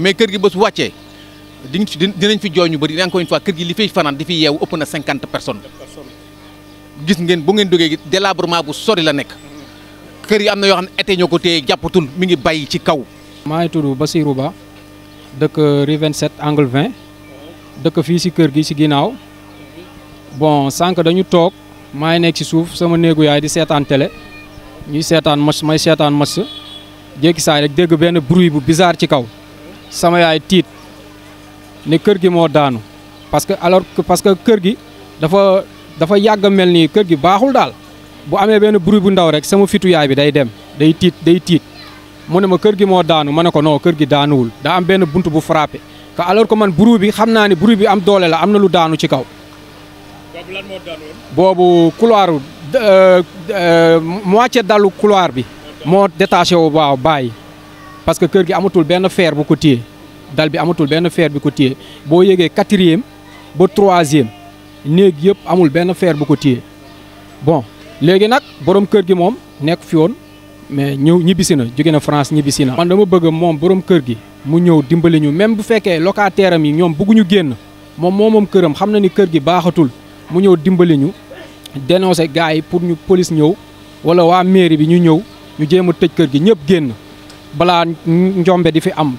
mais kër gi ba su wàccee dinañ fi jooy ñu bëri encore une fois kër gi li fiy fanaan di fi yeewu ëpp na 50 personnes. gis ngeen bu ngeen duggee délabrement bu sori la nekk. kër yi am na yoo xam ne été ñoo ko téye jàppatul mi ngi bàyyi ci kaw. maa ngi tudd Bassirou Ba dëkk rue 27 angle 20 dëkk fii si kër gi si ginnaaw bon sànq dañu toog maa ngi nekk si suuf sama néegu yaay di seetaan télé ñuy seetaan match may seetaan match jékki saay rek dégg benn bruit bu bizarre ci kaw sama yaay tiit ne kër gi moo daanu parce que kër gi dafa yàgg a mel ni kër gi baaxul daal bu amee benn bruit bu ndaw rek sama fitu yaay bi day dem day tiit mu ne ma kër gi moo daanu ma ne ko non kër gi daanuwul daa am benn bunt bu frappé que alors que man bruit bi xam naa ne bruit bi am doole la am na lu daanu ci kaw. boobu lan moo daanu woon. boobu couloir moitié dalu couloir bi moo détaché wu waaw bàyyi parce que kër gi amatul benn fer bu ko téye dal bi amatul benn fer bi ko téye boo yéegee 4e ba 3e néeg yëpp amul benn fer bu ko téye bon léegi nag borom kër gi moom nekk fi woon mais ñibbisi na jóge na France ñibbisi na. man dama bëgg moom borom kër gi mu ñëw dimbali ñu même bu fekkee locataire am yi ñoom bëgguñu génn moom këram xam na ni kër gi baaxatul mu ñëw dimbali ñu dénoncer gars yi pour ñu police ñëw wala waa mairie bi ñu ñëw ñu jéem a tëj kër gi ñëpp génn balaa njombe di fi am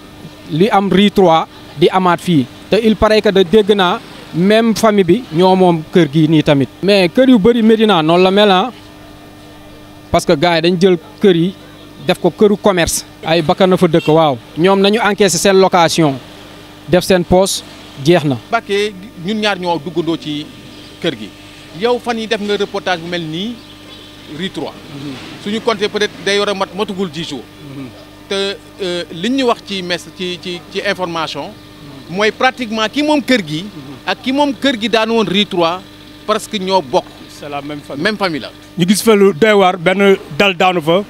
li am rue 3 di amaat fii te il paraît que de dégg naa même famille bi ñoo moom kër gi nii tamit. mais kër yu bëri Médina noonu la mel parce que gars yi dañ jël kër yi def ko këru commerce. ay bakkan na fa dëkk waaw. ñoom nañu encaissé seen location def seen poche jeex na. Mbacké ñun ñaar ñoo duggandoo ci kër gi yow fan yi def nga reportage bu mel nii rue 3. suñu compté peut-être day war a matugul 10 jours. te liñ ñu wax ci ci information. mooy pratiquement ki moom kër gi. ak ki moom kër gi daanu woon rue 3 parce que ñoo bokk. c'est la même famille la. ñu gis fa lu doy waar benn dal daanu fa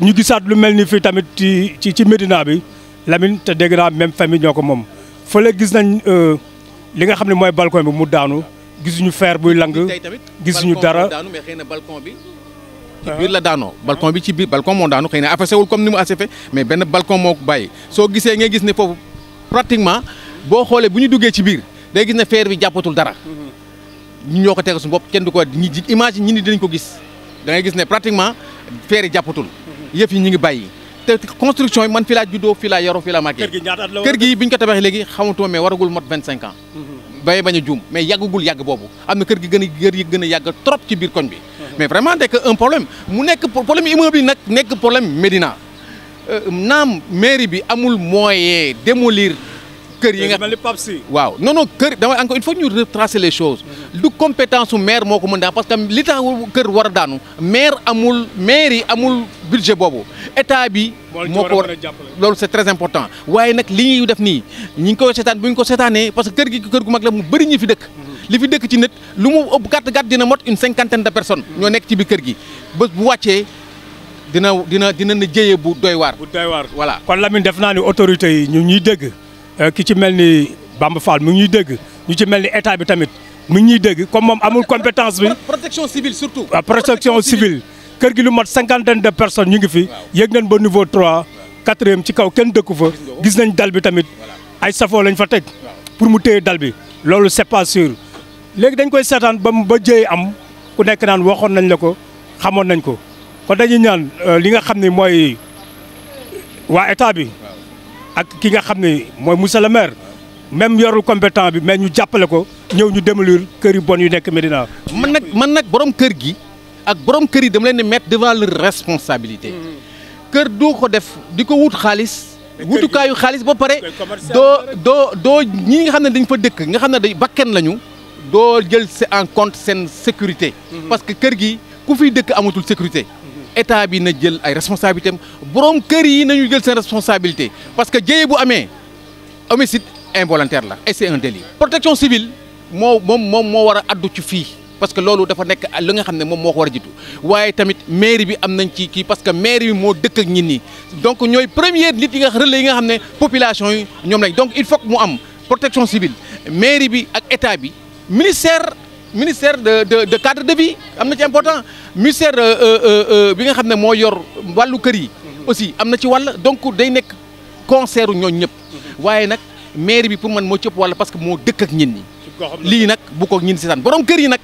ñu gisaat lu mel ni fii tamit ci Médina bi Lamine te dégg naa même famille ñoo ko moom fële gis nañ li nga xam ne mooy balcon bi mu daanu gisuñu fer buy lang gisuñu dara daanu mais xëy na balcon bi ci biir la daanoo balcon bi ci biir balcon moo daanu xëy na affaissé wul comme ni mu affaissé mais benn balcon moo ko bàyyi soo gisee nga gis ne foofu pratiquement boo xoolee bu ñu duggee ci biir day gis ne fer bi jàppatul dara ñu ñoo ko teg suñu bopp kenn du ko image ñi ni dinañ ko gis da ngay gis ne pratiquement fer yi jàppatul yëf yi ñu ngi bàyyi te construction yi man fii laa juddoo fii laa yaroo fii laa màggee kër gi bi ñu ko tabaxee léegi xamatuma mais waragul mot 25 ans baye bañ a juum mais yàggagul yàgg boobu am na kër gi gën a yàgg trop ci biir koñ bi mais vraiment nekk un problème mu nekk problème immeuble yi nag nekk problème Médina naam mairie bi amul moyen démolir kër yi nga waaw non kër dama encore il faut ñu retracer les choses du compétence su maire moo ko mën daa parce que li tax kër war a daanu mairie amul budget boobu état bi moo ko war loolu c'est très important waaye nag li ñuy def nii ñi ngi koy seetaan bu ñu ko seetaanee parce que kër gu mag la mu bëri ñi fi dëkk li fi dëkk ci nit lu mu ëpp gàtt dina mot une 50aine de personnes ñoo nekk ci biir kër gi bés bu wàccee dina na jëyee bu doy waar voilà kon Lamine def naa ni autorités yi ñu ñuy dégg ki ci mel ni Bamba Fall mu ngi ñuy dégg ñu ci mel ni état bi tamit mu ngi ñuy dégg comme moom amul compétence bi. protection civile surtout. waaw protection civile kër gi lu mat 50aine de personnes ñu ngi fi. yéeg nañ ba niveau 3 4e ci kaw kenn dëkku fa. gis nañ dal bi tamit ay safoo lañ fa teg pour mu téye dal bi loolu c'est pas sûr léegi dañ koy seetaan ba jëye am ku nekk naan waxoon nañ la ko xamoon nañ ko kon dañuy ñaan li nga xam ne mooy waa état bi. ak ki nga xam ne mooy monsieur le maire même yorul compétent bi mais ñu jàppale ko ñëw ñu démolir kër yu bon yu nekk Médina. man nag borom kër gi ak borom kër yi dama leen di mettre devant leur responsabilité. kër doo ko def di ko wut xaalis. wutukaayu xaalis ba pare doo ñi nga xam ne dañ fa dëkk nga xam ne day bakken lañu doo jël en compte seen sécurité. parce que kër gi ku fiy dëkk amatul sécurité. état bi na jël ay responsabilités am borom kër yi nañu jël seen responsabilité parce que jëye bu amee homicide involontaire la et c'est un délit. protection civile moo war a addu ci fii parce que loolu dafa nekk li nga xam ne moom moo ko war a jiitu waaye tamit mairie bi am nañ ci kii parce que mairie bi moo dëkk ak nit ñi donc ñooy première nit yi nga relais yi nga xam ne population yi ñoom lañ donc il faut que mu am protection civile mairie bi ak état bi ministère de cadre de vie am na ci important ministère bi nga xam ne moo yor wàllu kër yi aussi am na ci wàll donc day nekk concert ñooñu ñëpp waaye nag maire bi pour man moo ci ëpp wala parce que moo dëkk ak ñin ñi lii nag bu ko ñin si san borom kër yi nag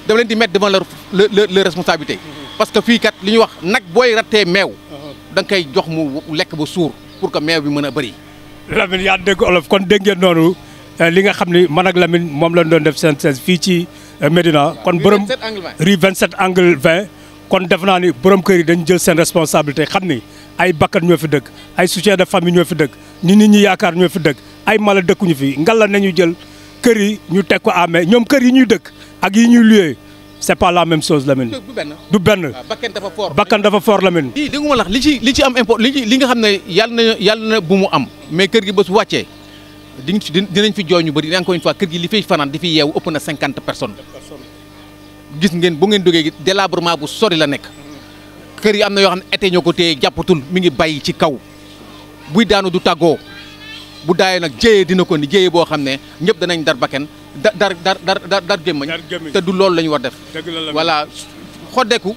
dafa leen di mettre devant leur responsabilité parce que fii kat li ñuy wax nag booy rattee meew da nga koy jox mu lekk ba suur pour que meew bi mën a bëri. Lamine yaa dégg olof kon dégg ngeen noonu li nga xam ni man ak Lamine moom lañ doon def synthèse fii ci Médina kon borom rue 27 angle 20 kon def naa ni borom kër yi dañu jël seen responsabilité xam ni ay bakkan ñoo fi dëkk ay soutien de famille ñoo fi dëkk ni nit ñi yaakaar ñoo fi dëkk ay mala dëkkuñu fi ngalla nañu jël kër yi ñu teg ko amee ñoom kër yi ñuy dëkk ak yi ñuy luyee c'est pas la même chose Lamine. du benn bakkan dafa fort Lamine. lii dégg nga ma la li ci am import li nga xam ne yàlla na bu mu am mais kër gi ba su wàccee dinañ fi jooy ñu bëri encore une fois kër gi li fiy fanaan di fi yeewu ëpp na 50 personnes. gis ngeen bu ngeen duggee délabrement bu sori la nekk kër yi am na yoo xam ne été ñoo ko téye jàppatul mi ngi bay ci kaw buy daanu du tàggoo bu daayee nag jéyee dina ko ni jéyee boo xam ne ñëpp danañ dar bakken dar gémmañ te du loolu la ñu war def voilà xoddeeku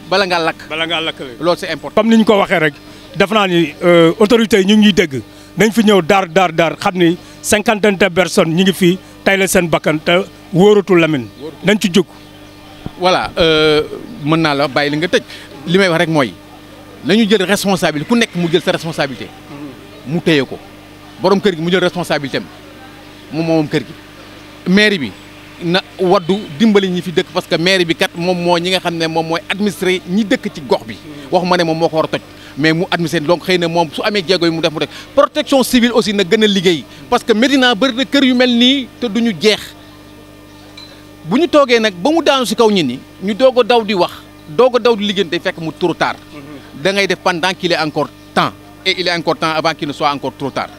bala ngaa lakk loolu c'est important. comme ni ñu ko waxee rek def naa ni autorités yi ñu ngi ñuy dégg nañ fi ñëw daar xam ni 50 de personnes ñu ngi fii tay la seen bakkan te wóoratul Lamine nañ ci jóg. voilà mën naa la bàyyi li nga tëj li may wax rek mooy nañu jël responsabilité ku nekk mu jël sa responsabilité mu téye ko borom kër gi mu jël responsabilité am moom kër gi mairie bi na waddu dimbali ñi fi dëkk parce que mairie bi kat moom moo ñi nga xam ne moom mooy administré ñi dëkk ci gox bi waxuma ne moom moo ko war a toj mais mu administré donc xëy na moom su amee jéego yi mu def mu rek protection civile aussi na gën a liggéey parce que Médina bëri na kër yu mel nii te duñu jeex bu ñu toogee nag ba mu daanu si kaw ñit ñi ñu doog a daw di wax doog a daw di liggéey day fekk mu trop tard da ngay def pendant qu'il est encore temps et il est encore temps avant qu'il ne soit encore trop tard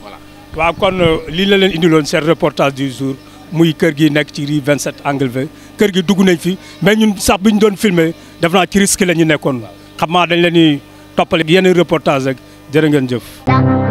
voilà. waaw kon lii la leen indiloon seen reportage du jour muy kër gi nekk ci rue 27 angle 20 kër gi dugg nañ fi mais ñun sax bi ñu doon filmer def naa ci risque la ñu nekkoon xam naa dañ leen di toppale yenn reportage rek jërë ngeen jëf.